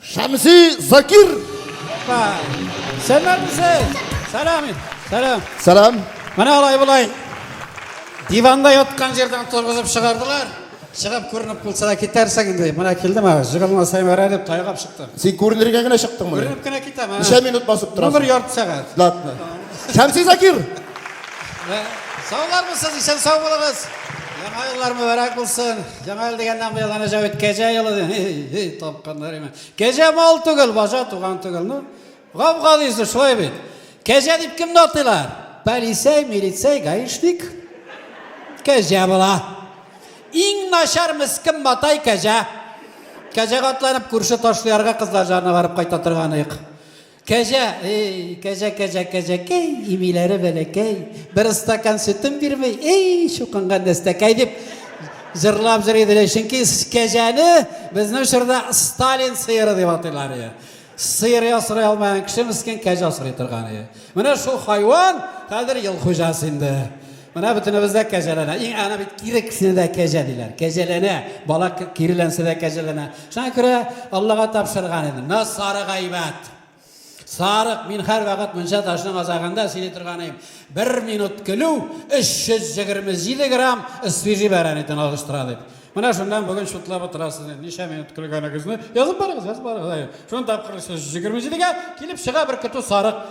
Шәмси Закир. Сәләмсез. Сәлам. Сәлам. Сәлам. Менә алай болай. Диванда яткан җирдән торгызып чыгардылар. Чыгып күренеп булса да китәрсең инде. Менә килдем ә, жыгылмасам ярар дип тайгап чыктым. Син күренергә генә чыктыңмы? Күренеп кенә китәм. Ничә минут басып Ну, торасың? бер ярты сәгать. Ладно. Шәмси Закир. Саулармысыз, исән сау булыгыз. Яңа еллар мөбарәк булсын. Яңа ел дигәннән быел әнә җәвит кәҗә елы. Эй, эй, тапканнар име. Кәҗә мал түгел, бажа туган түгел. Ну, гап-гади сүз, шулай бит. Кәҗә дип кемне атыйлар? Полицей, милицей, гаишник. Кәҗә була. Иң начар мескен матай кәҗә. Кәҗәгә атланып күрше ташлыярга кызлар җанына барып кайта торган ыек. Кәҗә, эй, кәҗә, кәҗә, кәҗәкәй, имиләре бәләкәй, бер стакан сөтен бирми, эй, чукынган нәстәкәй дип җырлап җыр иделәр. Чөнки кәҗәне безнең чорда Сталин сыеры дип атыйлар иде. Сыер асрый алмаган кеше мескен кәҗә асрый торган иде. Менә шул хайван хәзер ел хуҗасы инде. Менә бөтенебез дә кәҗәләнә. Иң аны бит кире кешене дә кәҗә диләр. Кәҗәләнә, бала киреләнсә дә кәҗәләнә. Шуңа күрә Аллага тапшырган инде. На сарык әйбәт. Сарык, мин һәрвакыт мунча ташының азагында сөйли торган идем. Бер минут көлү 327 грамм свежий бәрән итен алыштыра дип. Менә шуннан бүген шутлап утырасыз инде. Ничә минут көлгәнегезне язып барыгыз, язып барыгыз. Шуны тапкыр 327-гә килеп чыга бер көтү сарык.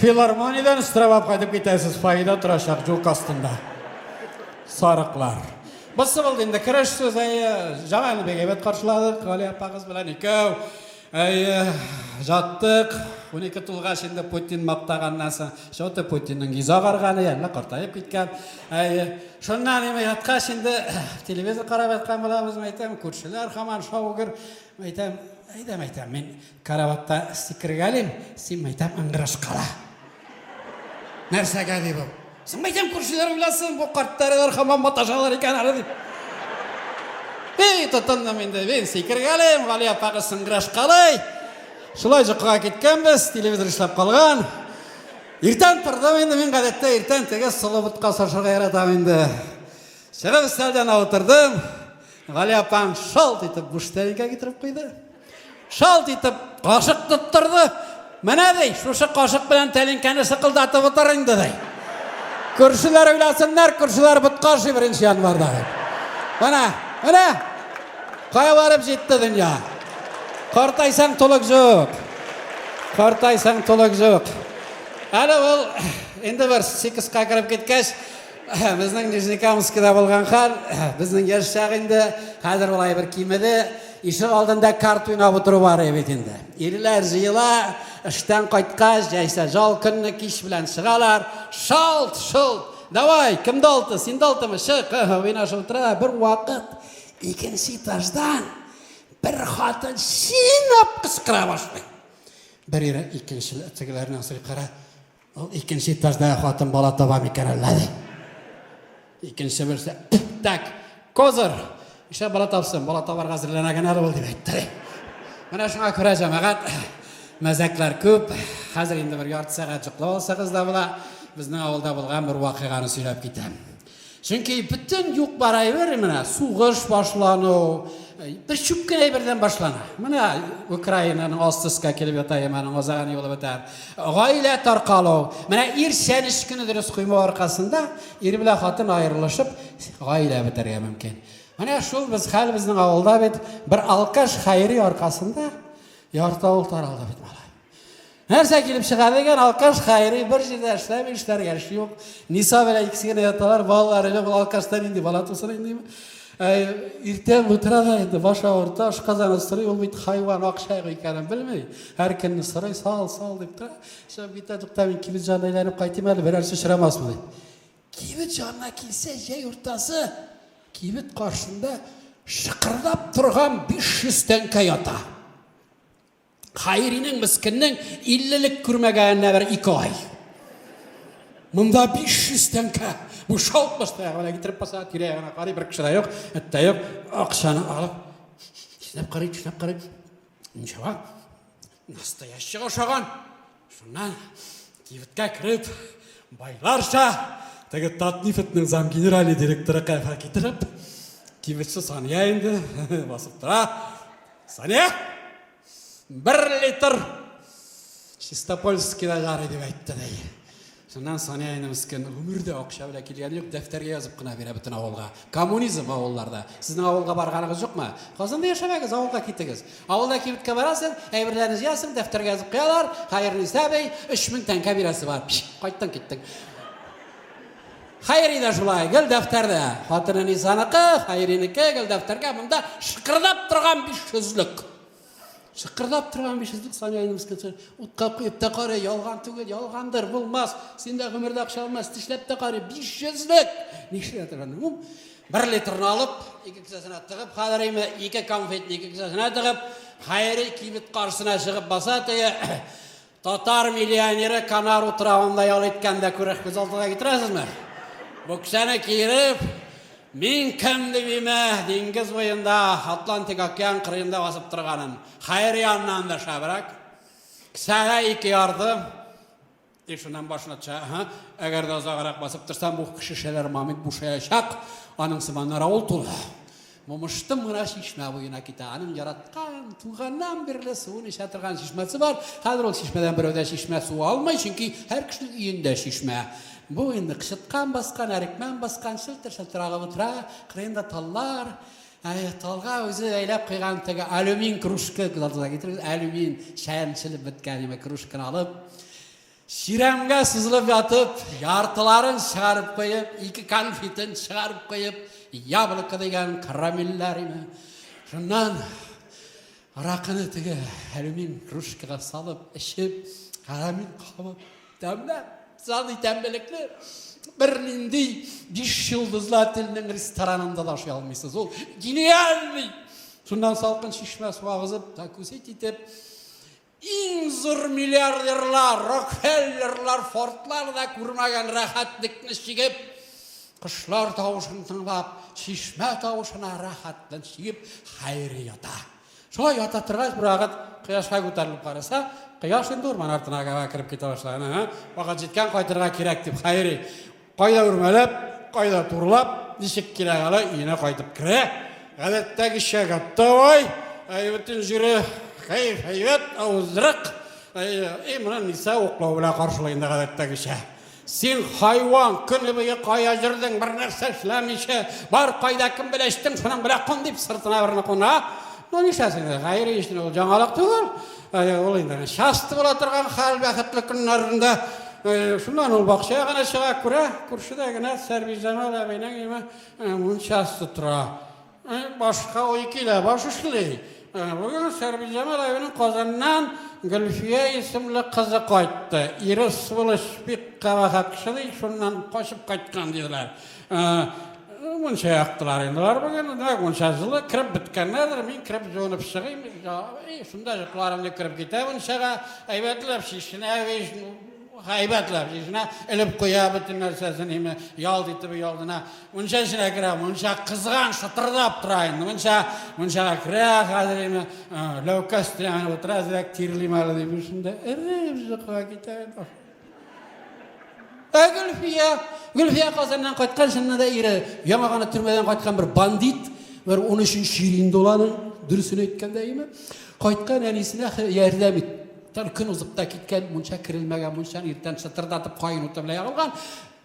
Филармониядән штраф кайтып китәсез, фойеда торачак юлка астында. Сарыклар. Бусы булды инде кереш сүз, әйе. Жаңа елны бик әйбәт каршыладык, Гали апагыз белән икәү. Әйе, жаттык. 12 тулгач инде Путин мактаганнан соң, что-то Путинның йөзе агарган, әллә картаеп киткән. Әйе, шуннан инде яткач инде телевизор карап яткан булабыз, әйтәм, күршеләр һаман шау-гөр. Әйтәм, әйдә, әйтәм, мин Караватта сикергәлим, син мәйтәм ыңгырашкала. Нәрсәгә ди бу? Син мәйтәм күршеләр уйласын, бу карттарылар һаман маташалар икән әле дип. Эй, тотындым инде, мин сикергәлим, Гали апагыз ыңгырашкалый. Шулай йокыга киткәнбез, телевизор эшләп калган. Иртән тордым инде, мин гадәттә иртән теге солы ботка ашарга яратам инде. Чыгып өстәлдән утырдым. Гали апаң шалт итеп буш тәлинкә китереп куйды. Шалт итеп кашык тоттырды. Менә ди, шушы кашык белән тәлинкәне шыкылдатып утыр инде ди. Күршеләр уйласыннар, күршеләр ботка ашый беренче январда. Менә, менә. Кая барып җитте дөнья? Картайсаң толык юк. Картайсаң толык юк. Әле ул инде бер сикска кереп киткәч, Безнең Нижнекамскида булган хәл, безнең яшь чак инде, хәзер ул әйбер кимеде. Ишек алдында карт уйнап утыру бар бит инде. Ирләр җыела, эштән кайткач, яисә жал көнне кич белән чыгалар, шалт, шолт. Давай, кемдә алты, синдә алтымы? Чык, уйнашып утыра. Бер вакыт икенче этаждан бер хатын чинап кычкыра башлый. Бер ире икенче тегеләреннән сорый, кара, Ул икенче этаждагы хатын бала таба микән әллә ди. Икенче берсе, так, козыр, нишләп бала тапсын, бала табарга әзерләнә генә әле ул дип әйтте. Менә шуңа күрә җәмәгать, мәзәкләр күп. Хәзер инде бер ярты сәгать йоклап алсагыз да була. Безнең авылда булган бер вакыйганы сөйләп китәм. Чөнки бөтен юк бар әйбер менә сугыш башлану, бер чүп кенә әйбердән башлана. Менә Украинаның асты өскә килеп ята, аның азагы ни булып бетәр. Гаилә таркалу. Менә ир чәнечкене дөрес куймау аркасында ир белән хатын аерылышып, гаилә бетәргә мөмкин. Менә шул без хәл безнең авылда бит бер алкаш Хәйри аркасында ярты авыл таралды бит малай. Нәрсә килеп чыга дигән, алкаш Хәйри бер җирдә эшләми, эшләргә эш юк. Ниса белән икесе генә яталар, балалары юк, ул алкашта нинди бала тусын инде. Әй, иртән утыра да инде баш авырта, ашказаны сорый, ул бит хайван акча юк икәнен белми. Һәр көнне сорый, сал, сал дип тора. Чыгып китә, тукта, мин кибет янына әйләнеп кайтыйм әле, берәрсе очрамасмы дип. Кибет янына килсә, җәй уртасы, кибет каршында шыкырдап торган 500 тәңкә ята. Хайринең мескеннең иллелек күрмәгәненә бер ике ай. Монда 500 тәңкә. Бу шалт башта ягына китереп баса, тирә ягына карый, бер кеше дә юк, эт тә юк. Акчаны алып, чишнәп карый, чишнәп карый. Ничего. Настоящийга ошаган. Шуннан кибеткә кереп, байларча теге Татнефтьнең замгенеральный директоры кәфә китереп, кибетче Сания инде басып тора. Сания! Бер литр Чистопольскийда ярый дип әйтте, ди. Шуннан Сания инде мескен гомердә акча белән килгәне юк, дәфтәргә язып кына бирә бөтен авылга. Коммунизм авылларда. Сезнең авылга барганыгыз юкмы? Казанда яшәмәгез, авылга китегез. Авылда кибеткә барасың, әйберләрне җыясың, дәфтәргә язып куялар, Хәерниса әбей, 3000 тәңкә бирәсе бар. Пш, кайттың киттең. Хәйри дә шулай, гел дәфтәрдә. Хатыны Нисаныкы, Хәйринеке, гел дәфтәргә монда шыкырдап торган 500лек. Шыкырдап торган бишезлек Сания инде утка куеп та карый, ялган түгел, ялгандыр, булмас. Син дә гомердә акча алмас, тешләп тә карый, бишезлек. Нишләтер аны? Ум, бер литрны алып, ике кесәсенә тыгып, хәзер име, ике конфетны ике кесәсенә тыгып, Хәйри кибет каршысына чыгып баса, теге Татар миллионеры Канар утравында ял иткәндә күрә күз алдына китерәсезме? Бу кесәне киереп, мин кем дип име, диңгез буенда, Атлантик океан кырыенда басып торганын. Хәйри аннан да шәбрәк. Кесәгә ике ярды. И шуннан башына төшә, аһа, әгәр дә озаграк басып торсам, бу шешәләр момент бушаячак, аның сыманнар авыл тулы. Момыштым гына чишмә буена китә. Аның яраткан, туганнан бирле суын эчә торган чишмәсе бар. Хәзер ул чишмәдән берәү дә чишмә суы алмый, чөнки һәр кешенең өендә чишмә. Бу инде кычыткан баскан, әрекмән баскан, челтер-челтер агып утыра. Кырыенда таллар. Әй, талга үзе бәйләп куйган теге алюмин кружка, күз алдыгызга китерегез, алюмин чәнчелеп беткән име кружканы алып, Чирәмгә сузылып ятып, яртыларын чыгарып куеп, ике конфетын чыгарып куеп, яблоко дигән карамельләр име. Шуннан аракыны теге алюмин кружкага салып, эчеп, карамель кабып, тәмләп, сандый тәмлелекне бернинди биш йолдызлы отельнең ресторанында да ашый алмыйсыз. Ул гениальный! Шуннан салкын чишмә суы агызып, закусить итеп, Иң зур миллиардерлар, Рокфеллерлар, Фордлар да күрмәгән рәхәтлекне чигеп, кошлар тавышын тыңлап, чишмә тавышына рәхәтлен чигеп, Хәйри ята. Шулай ята торгач, бервакыт кояшка күтәрелеп караса, кояш инде урман артына таба кереп китә башлаган. Ага, вакыт җиткән, кайтырга кирәк дип Хәйри кайда үрмәләп, кайда турлап, ничек кирәк алай өенә кайтып керә. Гадәттәгечә готовый, әй бөтен җире кәеф әйбәт, авызрык. Әй, моны Ниса уклау белән каршылый инде гадәттәгечә. Син хайван, көне буе кая йөрдең, бер нәрсә эшләмичә, бар кайда кем белән эчтең, шуның белән кун дип сыртына берне куна. Ну нишләсең, гайре өчен ул яңалык түгел. Ул инде часто була торган хәл бәхетле көннәрендә. Шуннан ул бакча ягына чыга, күрә, күршедә генә Сәрбиҗамал әбинең име мунчасы тора. Башка уй килә, баш эшли. Бүген Сәрбиҗамал әбинең Казаннан Гөлфия исемле кызы кайтты. Ире сволочь, бик кабахәт кеше ди, шуннан качып кайткан диделәр. Мунча яктылар инде алар бүген. Димәк, мунча җылы, кереп беткәннәрдер. Мин кереп җуынып чыгыйм. И, шунда йокларым дип кереп китә мунчага. Әйбәтләп чишенә, әйбәтләп чишенә, элеп куя бөтен нәрсәсен, име, ялт итеп өйалдына. Мунча эченә керә, мунча кызган, шытырдап тора инде. Мунча, мунчага керә хәзер име, ләүкә өстенә менеп утыра, әзрәк тирлим әле дип, шунда эреп йокыга китә инде. Ә Гөлфия, Гөлфия Казаннан кайткан, чыннан да ире яңа гына төрмәдән кайткан бер бандит, бер 13 ел инде ул аның, дөресен әйткәндә, име? Кайткан әнисенә ярдәм ит. Көн узып та киткән, мунча керелмәгән, мунчаны иртән шытырдатып каен уты белән ягылган.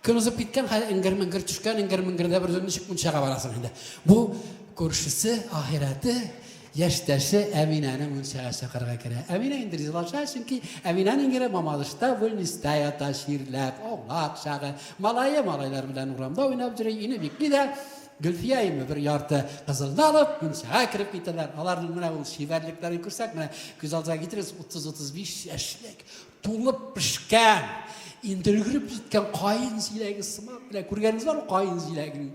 Көн узып киткән, хәзер эңгер-меңгер төшкән, эңгер-меңгердә бер үзең ничек мунчага барасың инде. Бу күршесе, ахирәте, яшьтәше Әминәне мунчага чакырырга керә. Әминә инде ризалаша, чөнки Әминәнең ире Мамадышта больниста ята чирләп, аулак чагы. Малае малайлар белән урамда уйнап йөри, өйне бикли дә, Гөлфия име бер ярты кызылны алып, мунчага кереп китәләр. Аларның менә ул чибәрлекләрен күрсәк, менә күз алдыга китерегез, 30-35 яшьлек Тулып пешкән, инде өлгереп җиткән каен җиләге сыман. Менә күргәнегез бармы каен җиләгенең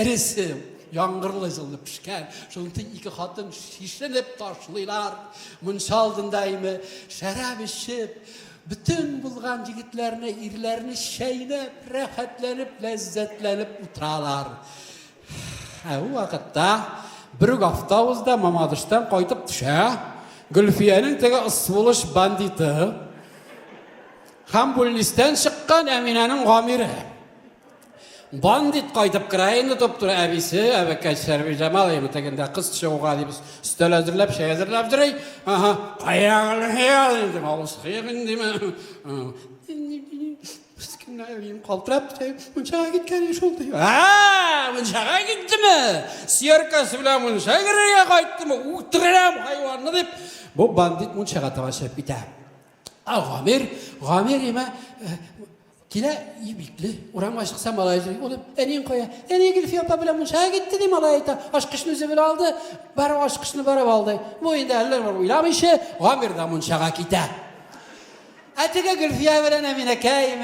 эресе, яңгырлы җылы пешкән. Шундый ике хатын шешенеп ташлыйлар. Мунча алдында име шәраб эчеп, бөтен булган егетләрне, ирләрне чәйнәп, рәхәтләнеп, ләззәтләнеп утыралар. Ә ул вакытта бер үк автобуста Мамадыштан кайтып төшә Гөлфиянең теге сволочь бандиты һәм бүлнистән чыккан Әминәнең Гамире. Бандит кайтып керә инде туп-туры әбисе, әбекәй Сәрбиҗамал инде тегендә кыз чыгуга дип өстәл әзерләп, чәй әзерләп йөри. Ага, кая Гөлфия инде, авыз кыек инде. Мескеннәр әбием калтырап, мунчага киткән шул ди. Ә, мунчага киттеме? Сияркасы белән мунча керергә кайттымы? Үтерәм хайванны дип, бу бандит мунчага таба чыгып китә. Ә Гамир, Гамир имә килә, өй бикле, урамга чыкса малай йөри. Улым, әниең кая? Әни Гөлфия апа белән мунчага китте ди малай әйтә. Ачкычны үзе белән алды. Барып ачкычны барып алды. Бу инде әллә бер уйламыйча, Гамир да мунчага китә. Ә теге Гөлфия белән Әминәкәй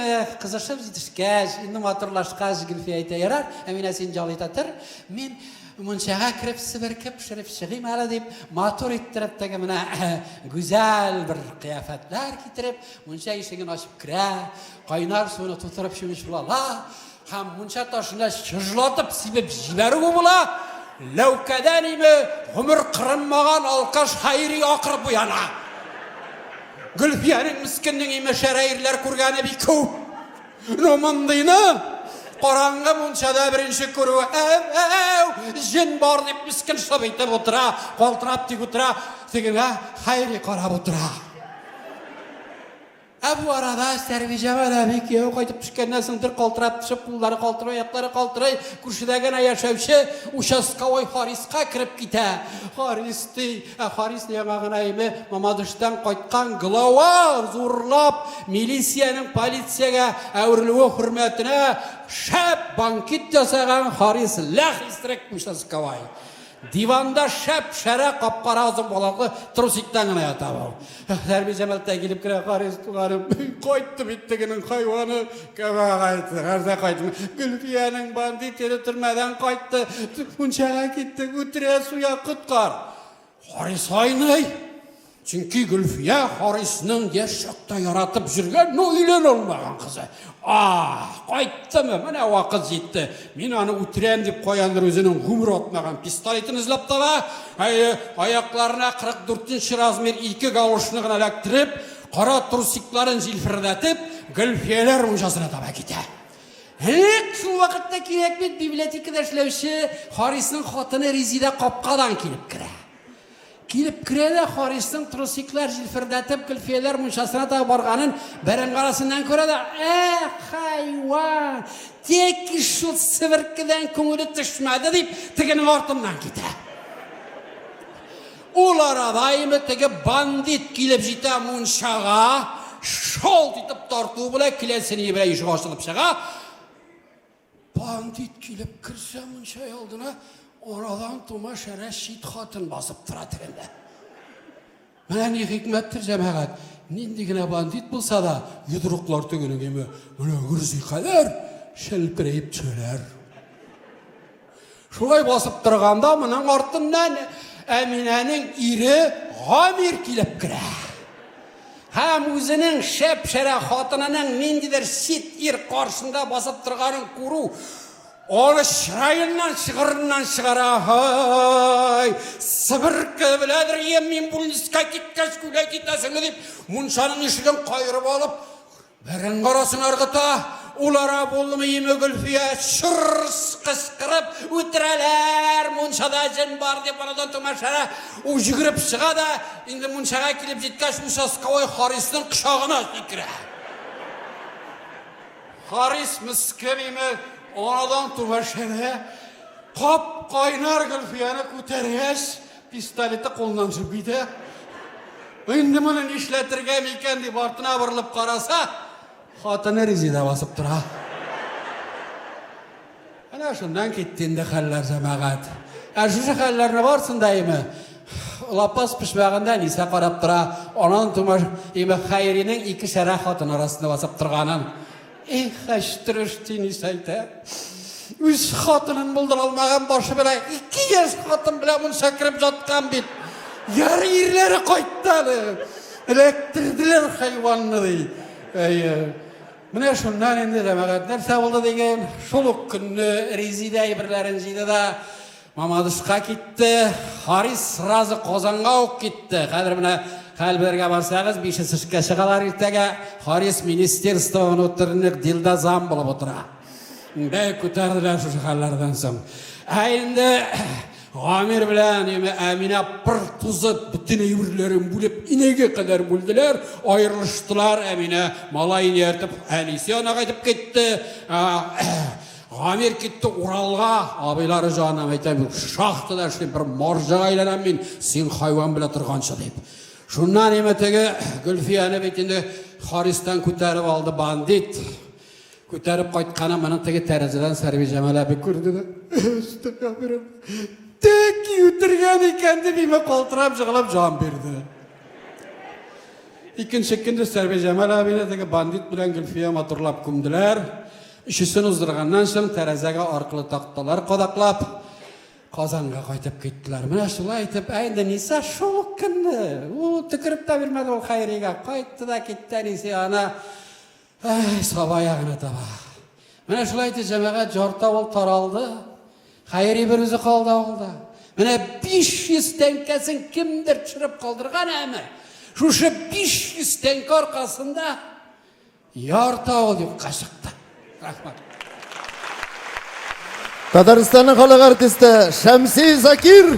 кызышып җитешкәч, инде матурлашкач, Гөлфия әйтә, ярар, Әминә, син ял итә тор, мин мунчага кереп себерке пешереп чыгыйм әле дип, матур иттереп теге менә гүзәл бер кыяфәтләр китереп, мунча ишеген ачып керә, кайнар суны тутырып чүмеч белән ала һәм мунча ташына чыжлатып сибеп җибәрүе була, ләүкәдән име гомер кырынмаган алкаш Хәйри акырып уяна. Гөлфиянең мескеннең име шәрә ирләр күргәне бик күп. Но мондыйны караңгы мунчада беренче күрүе, әү, әү, җен бар дип мескен шып итеп утыра, калтырап тик утыра, тегеңә Хәйри карап утыра. Ә бу арада Сәрбиҗамал әби кияү кайтып төшкәннән соң дер калтырап төшеп, куллары калтырый, аяклары калтырый, күршедә генә яшәүче участковой Хариска кереп китә. Харис ди, ә Харис яңа гына име Мамадыштан кайткан глава зурлап милициянең полициягә әверелүе хөрмәтенә шәп банкет ясаган Харис ләх исерек участковой. Диванда шәп-шәрә кап-кара озын балаклы трусиктан гына ята бу. Сәрбиҗамал килеп керә, Харис туганым, кайтты бит тегенең хайваны. Кәбә кайтты, нәрсә кайтты? Гөлфиянең бандит ире төрмәдән кайтты, мунчага китте, үтерә, суя, коткар. Харис айный. Чөнки Гөлфия Харисның яшь чакта яратып йөргән, но өйләнә алмаган кызы. А, кайттымы? Менә вакыт җитте. Мин аны үтерәм дип каяндыр үзенең гомер атмаган пистолетын эзләп таба. Әйе, аякларына 44 нче размер ике галошны гына эләктереп, кара трусикларын җилфердәтеп, Гөлфияләр мунчасына таба китә. Нәкъ шул вакытта кирәк бит библиотекада эшләүче Харисның хатыны Резидә капкадан килеп керә. Килеп керә дә Харисның трусиклар җилфердәтеп Гөлфияләр мунчасына таба барганын бәрәңге арасыннан күрә дә, Эх, хайван, тик шул себеркедән күңеле төшмәде, дип, тегенең артыннан китә. Ул арада инде теге бандит килеп җитә мунчага, шалт итеп тартуы белән келәсене белән ишек ачылып чыга. Бандит килеп керсә мунча алдына, арадан тума шәрә чит хатын басып тора тегендә. Менә ни хикмәттер, җәмәгать. Нинди генә бандит булса да, йодрыклар тегенең име, менә гөрзи кадәр шәлперәеп төшәләр. Шулай басып торганда моның артыннан Әминәнең ире Гамир килеп керә. Һәм үзенең шәп-шәрә хатынының ниндидер чит ир каршында басып торганын күрү аны чыраеннан чыгырыннан чыгара. Һай, себерке беләдер, мин бүлнискә киткәч күләй китәсеңме дип, мунчаның ишеген каерып алып, Бәрәңге арасын ыргыта, ул ара булмыймы Гөлфия чырс кычкырып, үтерәләр, мунчада җен бар дип анадан тума шәрә ул йөгереп чыга да, инде мунчага килеп җиткәч, участковой Харисның кочагына сикерә. Харис мескен име, анадан тума шәрә кап-кайнар Гөлфияне күтәргәч, Пистолеты кулыннан төшеп китә. Инде моны нишләтергә микән дип артына борылып караса, хатыны Резида басып тора. Әнә шуннан китте инде хәлләр, җәмәгать. Ә шушы хәлләрне барсын да име, лапас почмагында Ниса карап тора, анан тума име Хәйринең ике шәрә хатын арасында басып торганын. Эх, әчтереш Тинис әйтә. Үз хатынын булдыра алмаган башы белән ике яшь хатын белән мунча кереп жаткан бит. Ярый ирләре кайтты әле. Эләктерделәр хайванны ди. Әйе. Менә шуннан инде җәмәгать нәрсә булды диген. Шул ук көнне Резидә әйберләрен җыйды да Мамадышка китте, Харис сразу Казанга ук китте. Хәзер менә хәл белергә барсагыз, бишесе эшкә чыгалар иртәгә. Харис Министерство внутренних дел да зам булып утыра. Бәй күтәрделәр шушы хәлләрдән соң. Ә инде Гамир белән име Әминә пыр тузып, бөтен әйберләрен бүлеп, инәгә кадәр бүлделәр, аерылыштылар. Әминә малаен ияртеп, әнисе янына кайтып китте. Гамир китте Уралга, абыйлары җаным әйтәм, шахтада эшлим, бер марҗага әйләнәм мин, син хайван белән торганчы дип. Шуннан име теге Гөлфияне бит инде Харистан күтәреп алды бандит. Күтәреп кайтканы моның теге тәрәзәдән Сәрбиҗамал әби күрде дә. Өстәгә Тәки үтергән икән дип име калтырап жыгылып җан бирде. Икенче көнне Сәрбиҗамал әбине теге бандит белән Гөлфия матурлап күмделәр. Өчесен уздырганнан соң тәрәзәгә аркылы такталар кадаклап Казанга кайтып киттеләр. Менә шулай итеп, ә инде Ниса шул ук көнне, ул төкереп тә бирмәде ул Хәйригә. Кайтты да китте әнисе янына. Әй, Саба ягына таба. Менә шулай итеп җәмәгать жарта ул таралды. Хәйри бер үзе калды авылда. Менә 500 тәңкәсен кемдер төшереп калдырган әме. Шушы 500 тәңкә аркасында ярты авыл юкка чыкты. Рәхмәт. Татарстанның халык артисты Шәмси Закир.